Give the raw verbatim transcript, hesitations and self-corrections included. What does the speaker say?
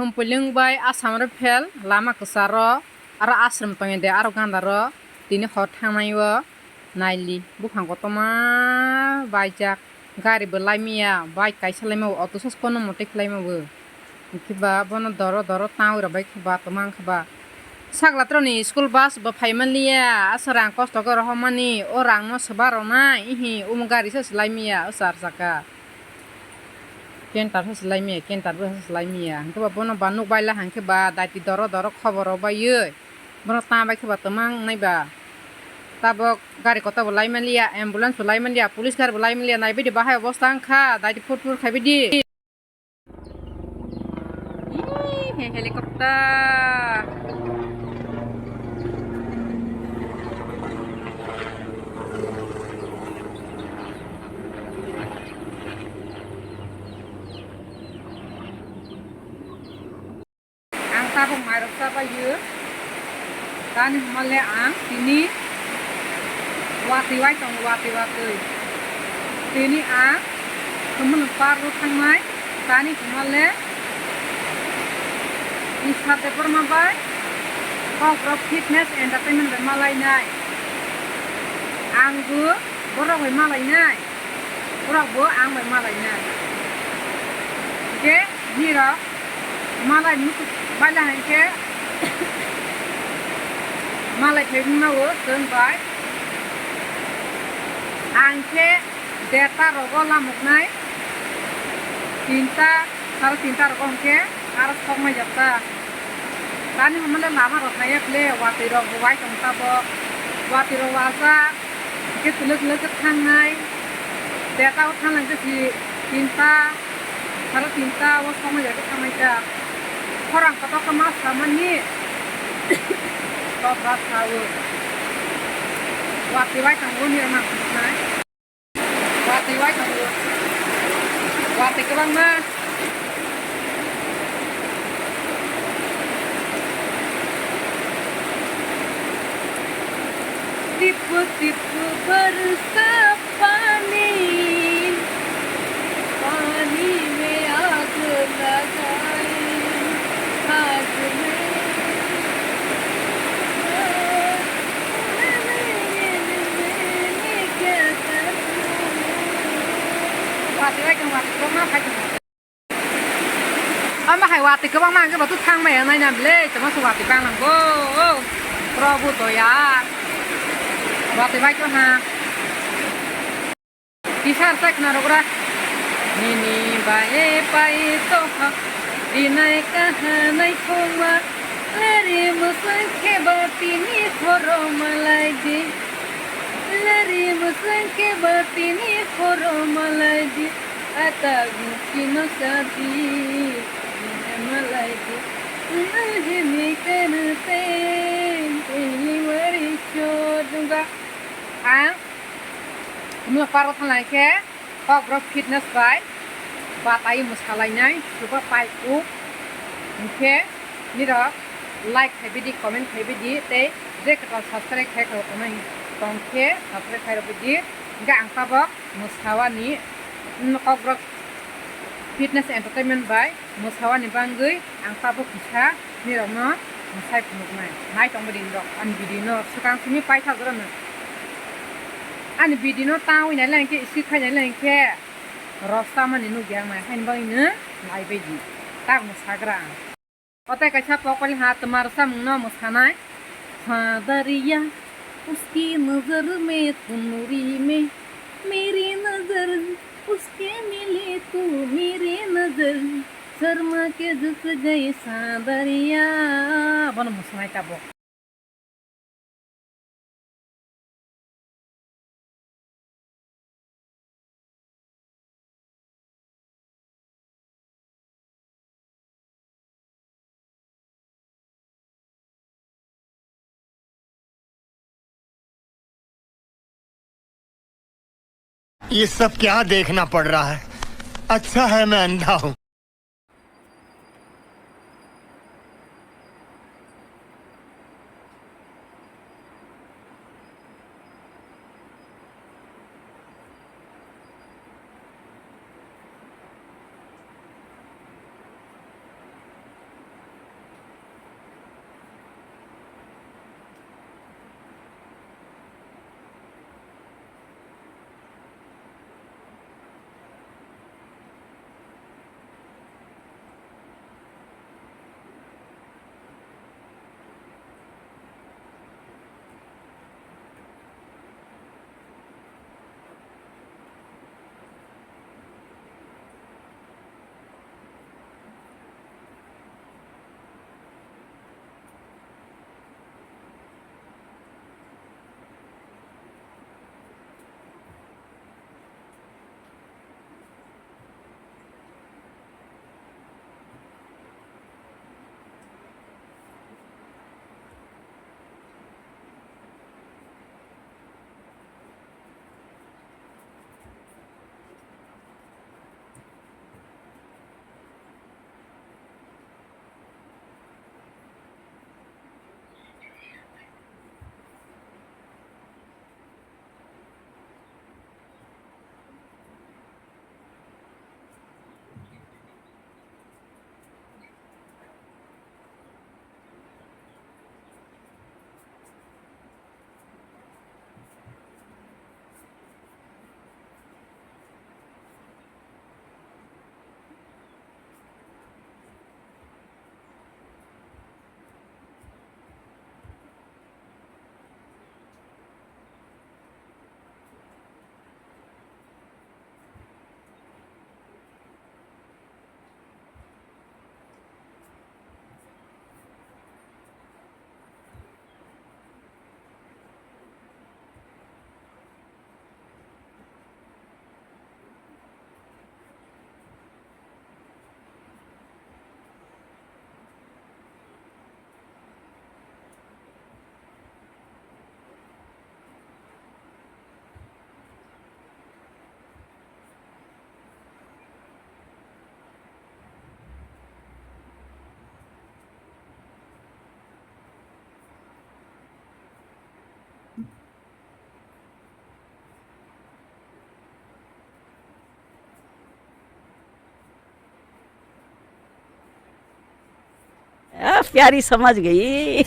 Humpilwng bai Assam rw phel lama kwcharo, aro ashram tongya de aro ganda rw tini hor thangnai o. Naili buphang kotorma baijak, gari bo laimaya, bike kaisa laima bo, auto sas kono mote khlaima bo. Hwnkhe ba bono doro doro tawi rok bai khe ba tongma wngkha ba. Sakla troni school bus bo phai manliya, aswk rang kosto khe rohormani, o rangno swba rwnai, ihi omo gari sas laimaya o char chakka. Canter sas laimaya, canter bwsa sas laimaya, hwnkhe ba bono ba nuk baila hwnkhe ba daiti doro doro khobor rok baiwi. Bono ta bai khe ba tongma wngnai ba. Tabok gari kotor bo lai manliya, ambulance bo lai manliya, police gari bo lai manliya, naibaidi bahai obosta wngkha, daidi phur phur khaibaidi. Ih, he helicopter. Ang tabuk mairok chabaio. Tani hwnmale ang tini watwi wai tongo, watwi watwi. Tini ang Khumulwng park o thangnai. Tani hwnmale Isha Debbarma bai Kokborok Fitness Entertainment bai malainai. Ang bo borok bai malainai. Borok bo ang bai malainai. Hwnkhe nirok malai muchuk baila hwnkhe malai phai wngmao chwng bai. Ang khe derta rogo lamuknai, tinta, sare tinta rogo hwnkhe aro soknai jabta. Tani hwnmale lama rok naiya khle, watwi rok bo wai tong tabok, watwi rok wajak. Hwnkhe twlwk twlwk khe thangnai. Derta o thanglang khe si tinta, sare tinta o soknai jagwi thangnai ta. Khorang kotor khe ma samani. Kotra sao. Watwi bai tongo nirok nang phunuknai. Watwi wai tongo. Watwi kwbangma. Tipu tipu barsa pani, pani mein aag lagai, aag mein. Watwi bai tong, watwi kwbangma phai tong. Omo hai watwi kwbangma hwnkhe bo twi thang maya naina bwle, tongma se watwi bang nango. Probhu doya. Watwi bai tong ha. Tisar sak na rogra. Nini bae pai to ha. Rinai kahanai khoma. Leri musang khe ba tini khoro malai di. Leri musang khe ba tini khoro malai di. Ata gukino sadi. Malai di. Unahini kanate. Delivery chodunga. Ang Khumulwng park o thanglai khe Kokborok Fitness bai bataiwi mwsalainai, chuba pai kuk. Hinkhe nirok like khaibaidi, comment khaibaidi, tei je kwtal subscribe khai khorok tongnai tongkhe subscribe khairokbaidi. Hinkhe ang tabok mwsawani, mm, Kokborok Fitness Entertainment bai mwsawani bangwi ang tabuk kisa nirokno mwsai phunuknai. Nai tongbaidi norok ani video no swkang simi paithak jora no. Ani video no tangwi nailai hinkhe, skip khai nailai hinkhe rosta mani nukya ang nai, haini bagwino naibaidi. Tak mwsagra ang. O tei kaisa pokoli ha twma rwchapmungno mwsanai. Sadariya, uski nazar mein tu nuri mein, meri nazar uske mili tu meri nazar, sharma ke jut gaye sadariya. Bono mwsanai tabuk. ये सब क्या देखना पड़ रहा है? अच्छा है मैं अंधा हूँ। आ, प्यारी समझ गई।